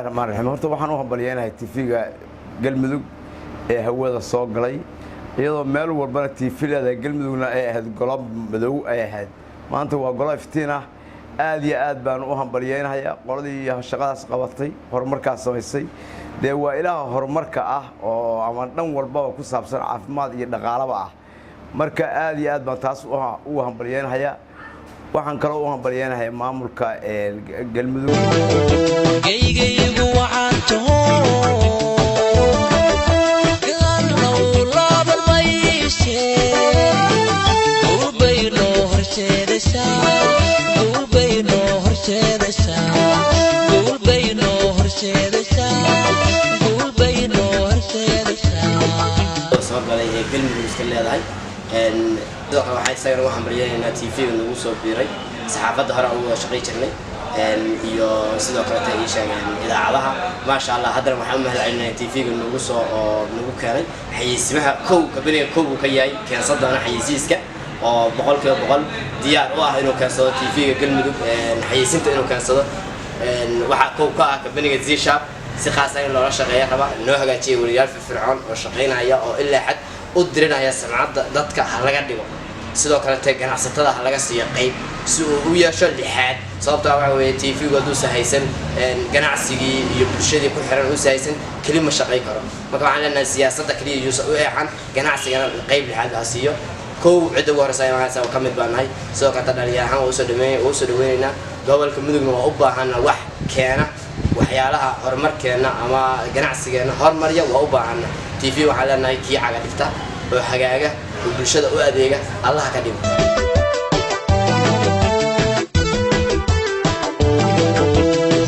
Raxmaan raxiim. Horta waxaan u hambalyeynahay TV-ga Galmudug ee hawada soo galay, iyadoo meel walbana TV leedahay, Galmudugna ay ahayd golo madow ay ahayd. Maanta waa golo iftiin ah. Aad iyo aad baan u hambalyeynayaa qoladii shaqadaas qabatay, horumarkaas samaysay. Dee waa ilaaha horumarka ah oo ama dhan walbaba ku saabsan, caafimaad iyo dhaqaalaba ah. Marka aad iyo aad baan taas u hambalyeynahayaa. Waxaan kaloo u hambalyeynahayaa maamulka Galmudug. Geygaygu waxaan taho gaalnow laaban mayse, guulbay noo horseedaysaa, guulbay noo horseedaysaa, guulbay noo horseedaysaa, guulbay noo horseedaysaa. Soo galay ee Galmudug iska leedahay. Sidoo kale waxaa isagana u hambalyeynaynaa TV-ga nagu soo biiray. Saxaafadda hore ugu wada shaqay jirnay iyo sidoo kaleta ii sheegeen idaacadaha, maasha Allah. Haddana waxaan u mahad celinaya TV-ga nagu soo oo nagu keenay xayeysimaha. Kow kabaniga kow uu ka yahay keensan doona xayeysiiska oo 100% diyaar u ah inuu keensado TV-ga Galmudug xayeysinta inuu keensado. Waxaa kow ka ah kabaniga Zshap, si khaasa in loola shaqeeya raba, noo hagaajiya wariyaal firfircoon oo shaqaynaya oo ilaa xad u dirinaya samcadda dadka ha laga dhigo. Sidoo kalete ganacsatada ha laga siiyo qayb si uu u yeesho lixaad, sababtaa waxa weeye TV-gu hadduusa haysan ganacsigii iyo bulshadii ku xiran uusa haysan, keli ma shaqayn karo. Marka waxaan leenahay siyaasadda keliya yuusa u eexan, ganacsigana qayb lixaad ha siiyo. Kow cidda ugu horeysa imaanaysa ka mid baa nahay. Sidoo kaleta dhalinyar ahaan waa usoo dhameey, waa usoo dhaweynaynaa. Gobolka Mudugna waa u baahana wax keena waxyaalaha horumarkeenna ama ganacsigeenna hormarya, waa u baahana TV. Waxaan leenahay kii caga dhigta oo hagaaga oo bulshada u adeega Allaha ka dhigo.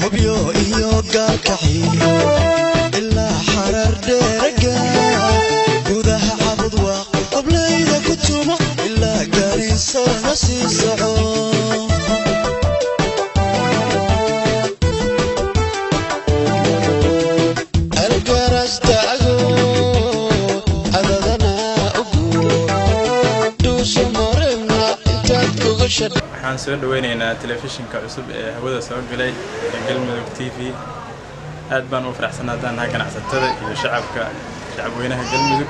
Hobyo iyo Gaalkaxiyo ilaa Xarar dheeraga, gudaha Cabudwaaq qoblayda ku tumo, ilaa Gaariisorna sii soco. Algarasdago adadana ugu dhuuso mareebna intaad kugasha. Waxaan soo dhaweyneynaa telefishinka cusub ee hawada soo galay ee Galmudug TV. Aad baan u faraxsanaa haddaan nahay ganacsatada iyo shacabka, shacabweynaha Galmudug.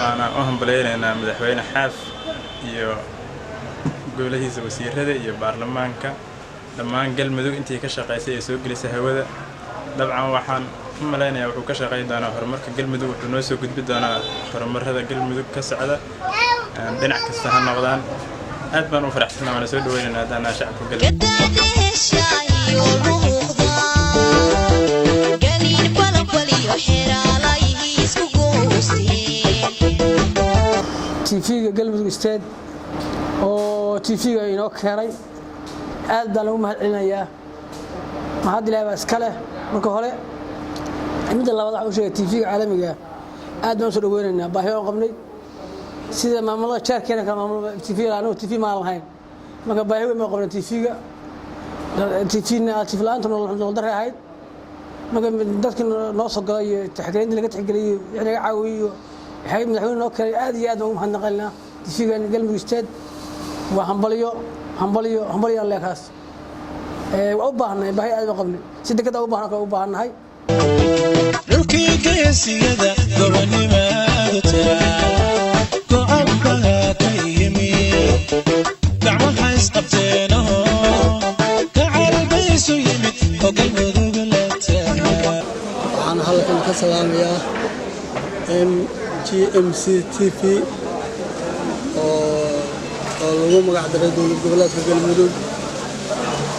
Waana u hambalyeyneynaa madaxweyne Xaaf iyo golahiisa wasiirada iyo baarlamaanka, dhammaan Galmudug intii ka shaqaysay ee soo gelisay hawada. Dabcan waxaan u malaynayaa wuxuu ka shaqayn doonaa horumarka Galmudug, wuxuu noo soo gudbi doonaa horumarada Galmudug ka socda dhinac kasta ha noqdaan. Aad baan u faraxsanaa, waana soo dhaweynaynaa haddaan nahay shacabka Galmudug. TV-ga Galmudug State oo TV-ga inoo keenay aad baan lagu mahad celinayaa. Mahad Ilahay baa iska leh marka hore. Midda labaad, waxaan u sheegay TV-ga caalamiga aad baan usoo dhaweynaynaa. Baahi oon qabnay sida maamulada jaarkeena kale, maamul TV, anagu TV maan lahayn. Marka baahi weyn baan qabnay TV-ga. TV-na TV la'aanta nolol darray ahayd. Marka dadkii noo soo galay iyo tixgelinta laga tixgeliyey, wixii naga caawiyey iyo waxay madaxweyne noo keenay, aad iyo aad baan ugu mahadnaqaynaa TV-gan Galmudug State. Waa hambalyo, hambalyo, hambalyaan leekaas. Waa u baahannahay, baahi aad baan qabnay, si dekada u baahan kale u baahannahay. Dhulkii geesiyada gobonimadu tiraa gocabbaha ka yimid, gacmaha isqabteenaho gacalbaysu yimid oo Galmudug la tagaa. Waxaan halkan ka salaamayaa MGMC TV oo lagu magac daray dowlad goboleedka Galmudug.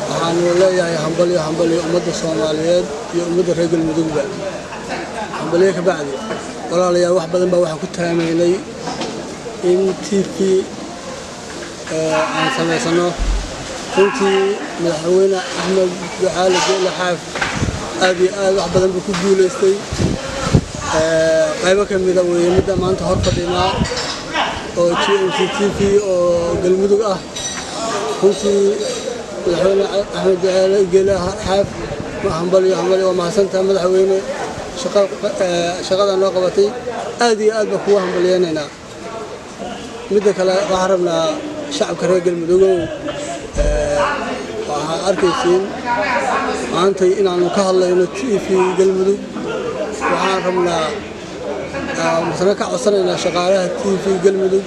Waxaanu leeyahay hambalyo, hambalyo ummadda Soomaaliyeed iyo ummadda reer Galmudugba. Hambalyo ka bacdi, walaalayaal, wax badan baa waxaan ku taamaynay in TV aan samaysano. Runtii madaxweyne Axmed Ducaale Geele Xaaf aad iyo aad wax badan buu ku guulaystay. Qaybo ka mida weeye midda maanta hor fadhinaa oo GMC TV oo Galmudug ah. Runtii madaxweyne Axmed Ducaale Geele Xaaf, hambalyo, hambalyo, waa mahadsantaha madaxweyne. Shaqada noo qabatay aad iyo aad baan kugu hambalyeynaynaa. Midda kale, waxaan rabnaa shacabka reer Galmudugow. Arkaysiin maantay inaannu ka hadlayno TV Galmudug. Waxaan rabnaa masna ka codsanaynaa shaqaalaha TV Galmudug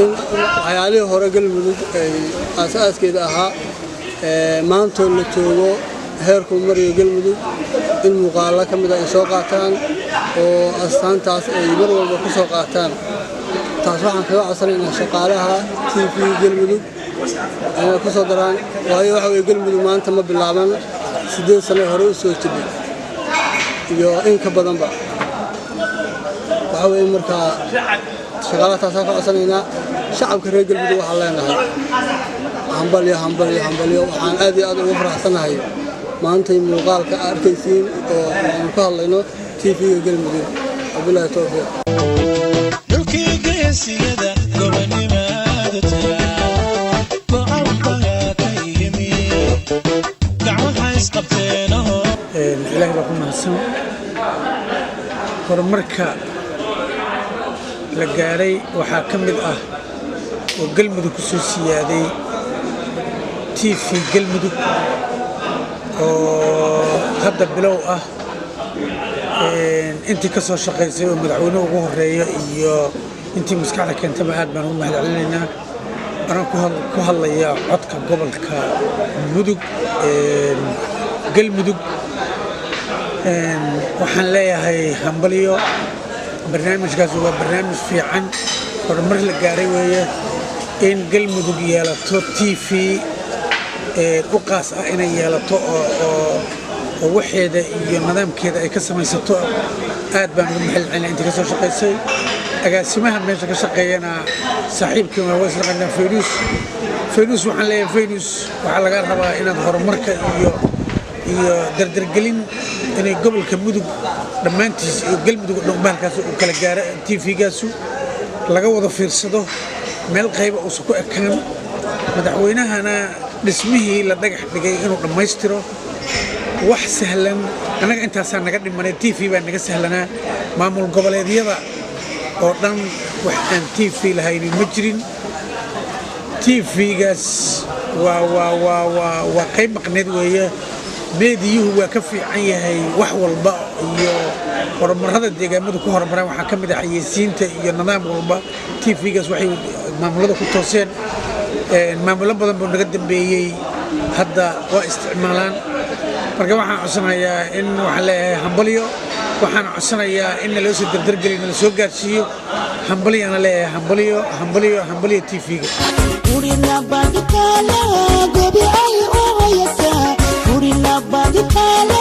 in waxyaalihii hore Galmudug ay aas-aaskeeda ahaa, maantoo la joogo heerkuu marayo Galmudug, in muuqaallo ka mida ay soo qaataan oo astaantaas ay mar walba ku soo qaataan. Taas waxaan kaga codsanaynaa shaqaalaha TV Galmudug inay ku soo daraan, waayo waxa weye Galmudug maanta ma bilaaban, 8 sano hore u soo jidhay iyo in ka badanba. Waxa weye markaa shaqaalaha taasaan ka codsanaynaa. Shacabka reer Galmudug waxaan leenahay hambalyo, hambalyo, hambalyo. Waxaan aad iyo aad ugu faraxsanahay maantay muuqaalka arkaysiin oo aanu ka hadlayno TV-ga Galmudug. Wabilaahi towfiiq. Dhulkii geesiyada gobonimadu taa go'aanbaha ka yimi, gacmaha isqabteenoo. Ilaahay baa ku mahadsan. Horumarka la gaaray waxaa ka mid ah oo Galmudug ku soo siyaaday TV Galmudug oo hadda bilow ah. Intii ka soo shaqaysay oo madaxweynuhu ugu horeeyo iyo intii maskaxda keentaba aad baan ugu mahad celinaynaa. Anaa ku hadlaya codka gobolka Mudug, Galmudug, waxaan leeyahay hambalyo. Barnaamijkaas waa barnaamij fiican, horumar la gaaray weeye in Galmudug yeelato TV u qaas ah, inay yeelato oo waxeeda iyo nidaamkeeda ay ka samaysato. Aad baan ugu mahad celinaa intii ka soo shaqaysay. Agaasimaha meesha ka shaqeeyana saaxiibkii waa isla qanaa, Faynus. Faynus waxaan leeyahay, Faynus, waxaa laga rabaa inaad horumarka iyo dardargelin inay gobolka Mudug dhammaantiis iyo Galmudug oo dhan bahalkaas uu kala gaaro, TV-gaasu laga wada fiirsado, meel qayba uusan ku ekaan. Madaxweynahana dhismihii la dhagax dhigay inuu dhammaystiro. Wax sahlan annaga intaasaa naga dhimanay, TV baa naga sahlanaa. Maamul goboleedyada oo dhan wax aan TV lahaynin ma jirin. TV-gaas waa qayb maqneed weeye. Meediyuhu waa ka fiican yahay wax walba iyo horumarada deegaamadu ku horumaraan. Waxaa ka mid ah xayeysiinta iyo nidaam walba. TV-gaas waxay maamulada ku tooseen, maamulo badan buu naga dambeeyey, hadda waa isticmaalaan. Marka waxaan codsanayaa in, waxaan leeyahay hambalyo. Waxaan codsanayaa in naloo soo dardargeliyo, nala soo gaarsiiyo. Hambalyaana leeyahay, hambalyo, hambalyo, hambalyo TV-ga. Guri nabad taala, gobi ay u hoyataa, guri nabad taala.